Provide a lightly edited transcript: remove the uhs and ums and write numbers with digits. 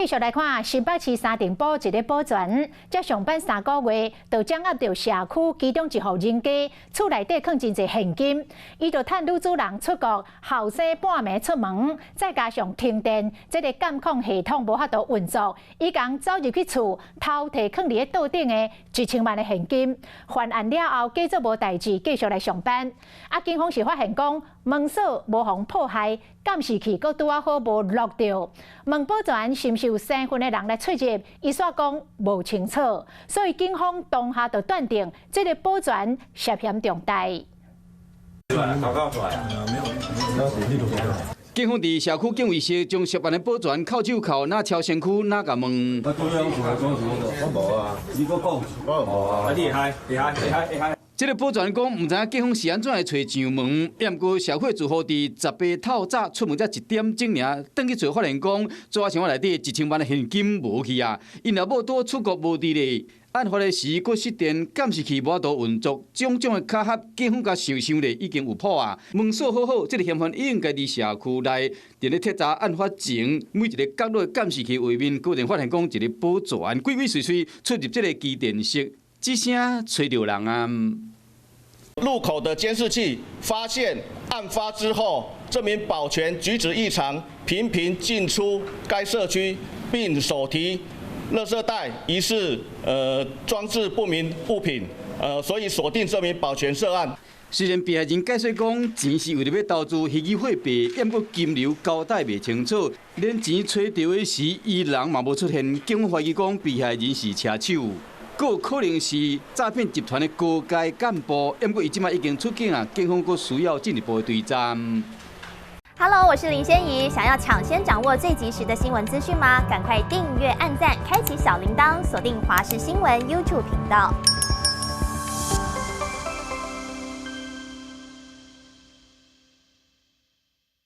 繼續來看新北市三重埔一个保全，才上班3個月，就掌握著社區其中一戶人家厝內底囥真濟現金，伊就趁女主人出國，後生半暝出門，再加上停電，這个監控系統無法度運作，伊共走入去厝偷提囥佇咧桌頂的1000萬的現金，犯案了後假作無代誌，繼續來上班。啊，警方是發現講門鎖無予破壞，監視器閣拄仔好無錄著，問保全是毋是有身份的人來出入，伊煞講無清楚，所以警方當下就斷定這个保全涉嫌重大。警方佇社區警衛室將涉案的保全銬手銬，若抄身軀，若共問。我無啊，你閣講，我無啊。你會害，會害，會害，會害。這个保全講，毋知影警方是按怎會揣上門，毋過社區住戶佇18透早出門才一點鐘爾，轉去揣發現講，桌仔箱內底1000萬的現金無去啊！𪜶老母拄出國無佇咧，案發的時閣失電，監視器無法度運作，種種的巧合，警方共想想咧已經有譜啊！門鎖好好，這个嫌犯應該佇社區內，佇咧徹查案發前每一个角落的監視器畫面，果然發現講一个保全鬼鬼祟祟出入這个機電室。這聲揣著人啊！路口的監視器發現，案發之後，這名保全舉止異常，頻頻進出該社區，並手提垃圾袋，疑似裝置不明物品，所以鎖定這名保全涉案。雖然被害人解釋講，錢是為著欲投資虛擬貨幣，毋過金流交代袂清楚，連錢揣著的時，伊人嘛無出現，警方懷疑講被害人是車手。閣有可能是詐騙集團的高階幹部，毋過伊這擺已經出境啊，警方閣需要進一步的追查。 Hello，我是林仙怡，想要搶先掌握最及時的新聞資訊嗎？趕快訂閱、按讚、開啟小鈴鐺，鎖定華視新聞 YouTube 頻道。